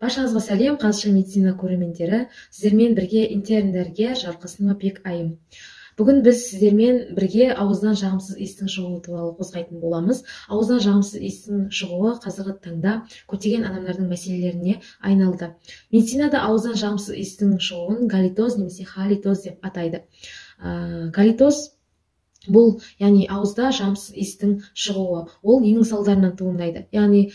Баршаңызға сәлем, Қазақша медицина көрермендері. Сіздермен бірге интерн дәрігер Жарқасынова Бекайым. Бүгін біз сіздермен бірге ауыздан жағымсыз иістің шығуы туралы қозғайтын боламыз. Ауыздан жағымсыз иістің шығуы қазіргі таңда көптеген адамдардың мәселелеріне айналды. Медицинада ауыздан жағымсыз иістің шығуын галитоз немесе халитоз деп атайды. Галитоз бұл, яғни ауызда жағымсыз иістің шығуы, ол ненің салдарынан туындайды? Яғни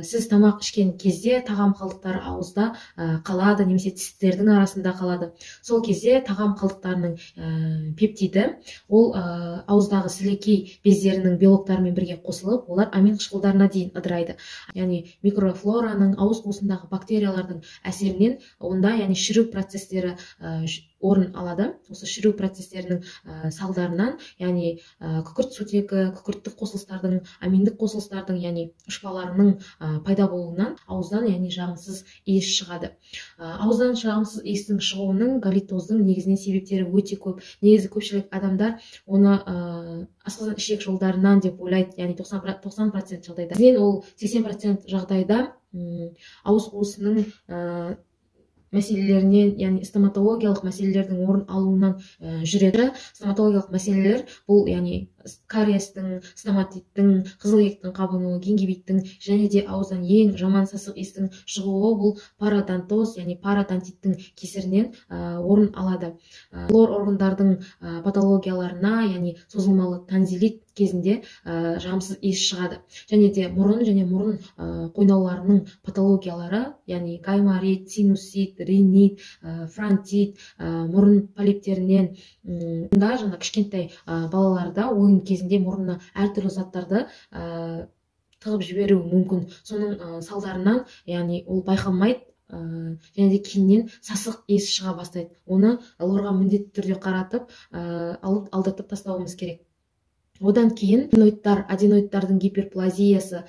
сіз тамақ ішкен кезде тағам қалдықтары ауызда қалады немесе тістердің арасында қалады. Сол кезде тағам қалдықтарының пептиді, ол ауыздағы сілекей бездерінің белоктарымен бірге қосылып, олар амин қышқылдарына дейін ыдырайды. Яғни микрофлораның, ауыз қуысындағы бактериялардың әсерінен онда, яғни шіру процестері орын алады. Осы шіру процестерінің салдарынан, яғни күкірт сутегі, күкірттік қосылыстардың, аминдік қосылыстардың, яғни ұшпаларының пайда болуынан ауыздан, яғни жағымсыз иіс шығады. Ауыздан жағымсыз иістің шығуының, галитоздың негізінен себептері өте көп. Негізі көпшілік адамдар оны асқазан ішек жолдарынан деп ойлайды, яғни 90% жағдайда. Негізінен ол 80% жағдайда ауыз қуысының мәселелерінен, яғни стоматологиялық мәселелердің орын алуынан жүреді. Стоматологиялық мәселелер бұл, яғни кариестің, стоматиттің, қызыл иектің қабынуы, гингивиттің және де ауыздан ең жаман сасық иістің шығуы бұл пародонтоз, яғни пародонтиттің кесірінен орын алады. Лор органдардың патологияларына, яғни созылмалы тонзиллит кезінде жағымсыз иіс шығады. Және де мұрын және мұрын қойнауларының патологиялары, яғни гайморит, синусит, ринит, фронтит, мұрын полиптерінен, мұнда жаңа кішкентай балаларда ойын кезінде мұрнына әртүрлі заттарды тығып жіберуі мүмкін. Соның салдарынан, яғни ол байқалмайды, және де кейіннен сасық иіс шыға бастайды. Оны лорға міндетті түрде қаратып, алып алдыртып тастауымыз керек. Одан кейін аденоидтардың гиперплазиясы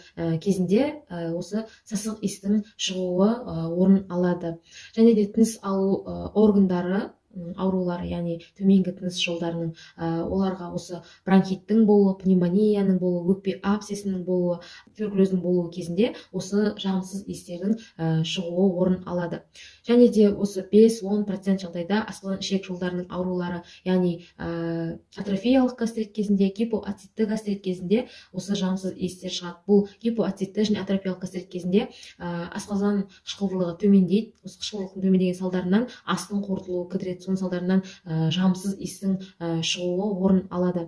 кезінде осы сасық иістің шығуы орын алады. Және де тыныс алу органдары аурулары, яғни төменгі тыныс жолдарының, оларға осы бронхиттің болуы, пневмонияның болуы, өкпе абсцессінің болуы, туберкулездің болуы кезінде осы жағымсыз иістердің шығуы орын алады. Және де осы 5-10% жағдайда асқазан ішек жолдарының аурулары, яғни атрофиялық гастрит кезінде, гипоацидті гастрит кезінде осы жағымсыз иістер шығады. Бұл гипоацидті және атрофиялық гастрит кезінде асқазан қышқылдылығы төмендейді. Осы қышқылдылықтың төмендеген салдарынан астың қорытылуы кідіреді. Соның салдарынан жағымсыз иістің шығуы орын алады.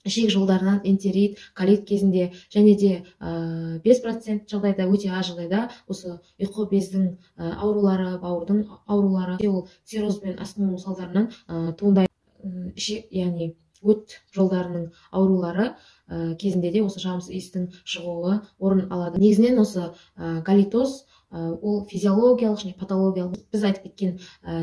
Ішек жолдарынан энтерит, колит кезінде және де 5% жағдайда, өте аз жағдайда осы ұйқы бездің аурулары, бауырдың аурулары, ол цирроз бен асқыну салдарынан туындайды. Ішек, яғни өт жолдарының аурулары кезінде де осы жағымсыз иістің шығуы орын алады. Негізінен осы галитоз ол физиологиялық және патологиялық, біз айтып кеткен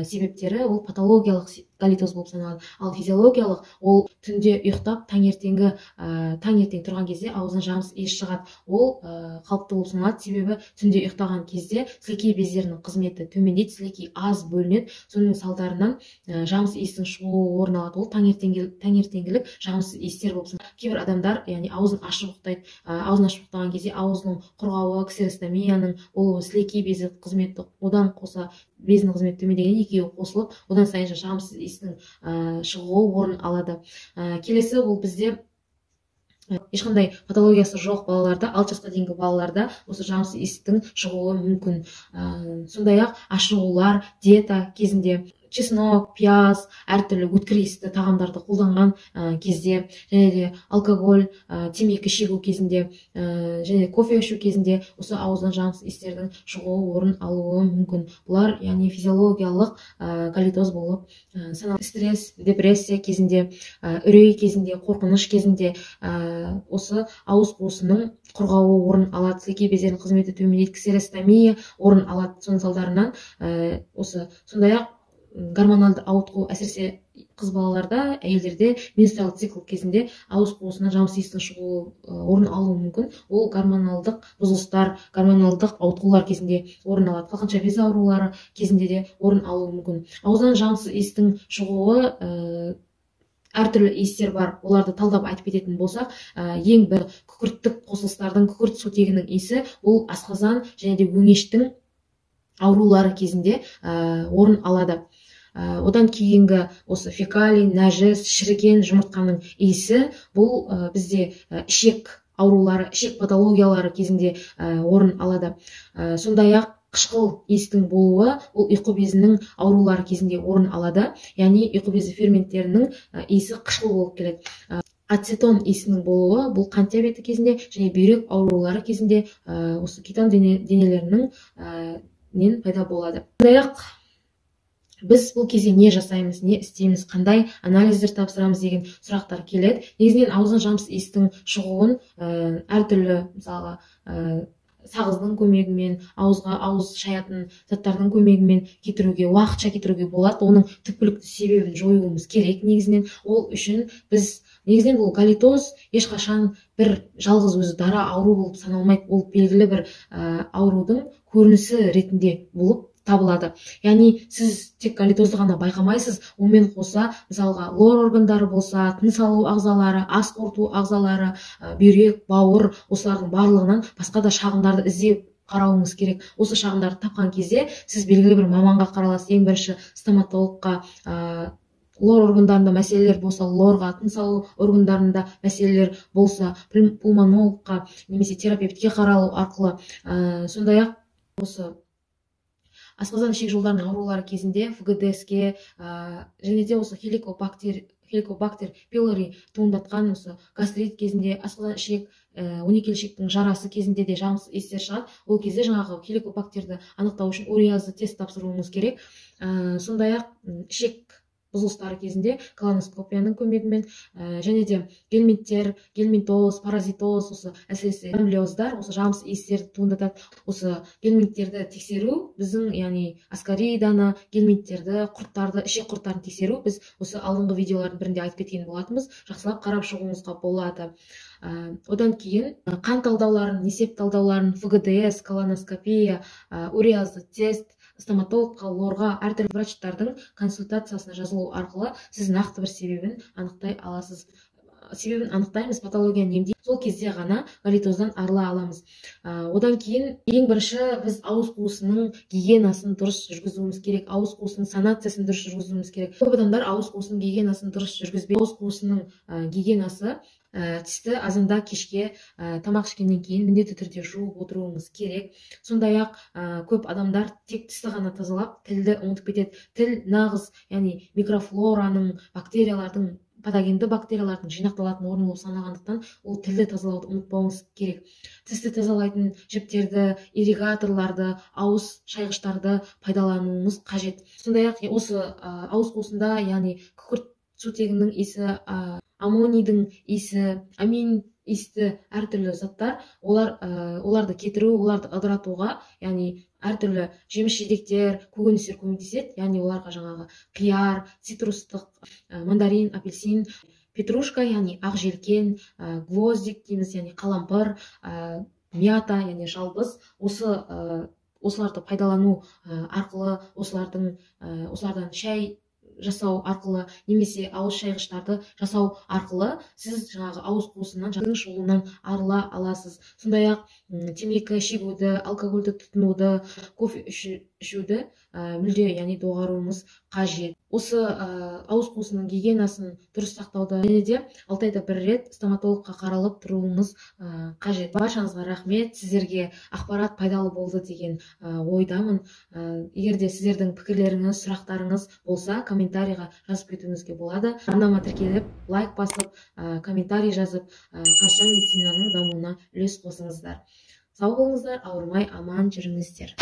себептері ол патологиялық галитоз болып саналады. Ал физиологиялық ол түнде ұйықтап, таңертең тұрған кезде аузынан жағымсыз иіс шығады. Ол қалыпты болып саналады, себебі түнде ұйықтаған кезде сілекей бездерінің қызметі төмендейді, сілекей аз бөлінеді. Соның салдарынан жағымсыз иістің шығуы орын алады. Ол таңертеңгілік жағымсыз иістер болып саналады. Кейбір адамдар, яғни аузын ашып ұйықтайды. Аузын ашып ұйықтаған кезде аузының құрғауы, ксеростомияның болуы, сілекей безі қызметі одан қоса безінің қызметі төмендеген, екеуі қосылып, одан сайын жағымсыз иістің шығуы орын алады. Келесі ол бізде ешқандай патологиясы жоқ балаларда, 6 жасқа дейінгі балаларда осы жағымсыз иістің шығуы мүмкін. Сондай-ақ ашығулар, диета кезінде чеснок, пияз, әртүрлі өткір иісті тағамдарды қолданған кезде, және де алкоголь, темекі шегу кезінде, және кофе ішу кезінде осы ауыздан жағымсыз иістердің шығуы орын алуы мүмкін. Бұлар, яғни физиологиялық галитоз болып саналады. Стресс, депрессия кезінде, үрей кезінде, қорқыныш кезінде осы ауыз қуысының құрғауы орын алады, сілекей бездерінің қызметі төмендейді, ксеростомия орын алады. Соның салдарынан осы сондай-ақ гормоналды ауытқу, әсіресе қыз балаларда, әйелдерде менструалды цикл кезінде ауыз қуысынан жағымсыз иістің шығуы орын алуы мүмкін. Ол гормоналдық бұзылыстар, гормоналдық ауытқулар кезінде орын алады. Қалқанша без аурулары кезінде де орын алуы мүмкін. Ауыздан жағымсыз иістің шығуы әртүрлі иістер бар, оларды талдап айтып кететін болсақ, ең бір күкірттік қосылыстардың, күкірт сутегінің иісі ол асқазан және де өңештің аурулары кезінде орын алады. Одан кейінгі осы фекалий, нәжіс, шіріген жұмыртқаның иісі бұл бізде ішек аурулары, ішек патологиялары кезінде орын алады. Сондай-ақ қышқыл иістің болуы ол ұйқы безінің аурулары кезінде орын алады, яғни ұйқы безі ферменттерінің иісі қышқыл болып келеді. Ацетон иісінің болуы бұл қант диабеті кезінде және бүйрек аурулары кезінде осы кетон денелерінің нен пайда болады. Сондай-ақ біз бұл кезде не жасаймыз, не істейміз, қандай анализдер тапсырамыз деген сұрақтар келеді. Негізінен ауыздан жағымсыз иістің шығуын әртүрлі, мысалға, сағыздың көмегімен, ауызға ауыз шаятын заттардың көмегімен кетіруге, уақытша кетіруге болады. Оның түпкілікті себебін жоюымыз керек негізінен. Ол үшін біз негізінен бұл галитоз ешқашан бір жалғыз өзі дара ауру болып саналмайды. Ол белгілі бір аурудың көрінісі ретінде болып табылады. Яғни сіз тек галитозды ғана байқамайсыз, онымен қоса мысалға лор органдары болса, тыныс алу ағзалары, ас қорыту ағзалары, бүйрек, бауыр, осылардың барлығынан басқа да шағымдарды іздеп қарауыңыз керек. Осы шағымдарды тапқан кезде сіз белгілі бір маманға қараласыз. Ең бірінші стоматологқа, лор органдарында мәселелер болса лорға, тыныс алу органдарында мәселелер болса пульмонологқа немесе терапевтке қаралу арқылы, сондай-ақ осы асқазан ішек жолдарының аурулары кезінде ФГДС-ке, және де осы хеликобактер пилори туындатқан осы гастрит кезінде, асқазан ішек, 12 ішектің жарасы кезінде де жағымсыз иістер шығады. Ол кезде жаңағы хеликобактерді анықтау үшін уреазды тест тапсыруыңыз керек. Сондай-ақ ішек бұзылыстары кезінде колоноскопияның көмегімен, және де гельминттер, гельминтоз, паразитоз, осы әсіресе лямблиоздар, осы жағымсыз иістерді туындатады. Осы гельминттерді тексеру біздің, яғни аскариданы, гельминттерді, құрттарды, ішек құрттарын тексеру біз осы алдыңғы видеолардың бірінде айтып кеткен болатынбыз. Жақсылап қарап шығуыңызға болады. Одан кейін қан талдауларын, несеп талдауларын, ФГДС, колоноскопия, уреазды тест, стоматологқа, лорға, әртүрлі врачтардың консультациясына жазылу арқылы сіз нақты бір себебін анықтай аласыз. Себебін анықтаймыз, патологияны емдейміз. Сол кезде ғана галитоздан арыла аламыз. Одан кейін ең бірінші біз ауыз қуысының гигиенасын дұрыс жүргізуіміз керек, ауыз қуысының санациясын дұрыс жүргізуіміз керек. Көп адамдар ауыз қуысының гигиенасын дұрыс жүргізбей, ауыз қуысының гигиенасы, тісті азанда кешке тамақ ішкеннен кейін міндетті түрде жуып отыруымыз керек. Сондай-ақ көп адамдар тек тісті ғана тазалап, тілді ұмытып кетеді. Тіл нағыз, яғни микрофлораның, бактериялардың, патогенді бактериялардың жинақталатын орны болып саналғандықтан ол тілді тазалауды ұмытпауыңыз керек. Тісті тазалайтын жіптерді, ирригаторларды, ауыз шайғыштарды пайдалануыңыз қажет. Сондай-ақ осы ауыз қуысында, яғни күкірт сутегінің иісі, аммонийдің иісі, амин иісті әртүрлі заттар, оларды кетіру, оларды ыдыратуға, яғни әртүрлі жеміс-жидектер, көкөністер көмектеседі. Яғни оларға жаңағы қияр, цитрустық, мандарин, апельсин, петрушка, яғни ақ желкен, гвоздик дейміз, яғни қалампыр, мята, яғни жалбыз, осыларды пайдалану арқылы, осылардан шай жасау арқылы немесе ауыз шайғыштарды жасау арқылы сіз жаңағы ауыз қуысынан, жардың шығуынан арыла аласыз. Сондай-ақ темекі шегуді, алкогольді тұтынуды, кофе ішуді мүлде, яғни доғаруымыз қажет. Осы ауыз қуысының гигиенасын дұрыс сақтауды және де 6 айда бір рет стоматологқа қаралып тұруыңыз қажет. Баршаңызға рахмет, сіздерге ақпарат пайдалы болды деген ойдамын. Егер де сіздердің пікірлеріңіз, сұрақтарыңыз болса, комментарийға жазып кетуіңізге болады. Арнама тіркеліп, лайк басып, комментарий жазып, қазақша медицинаның дамуына үлес қосыңыздар. Сау болыңыздар, ауырмай аман жүріңіздер.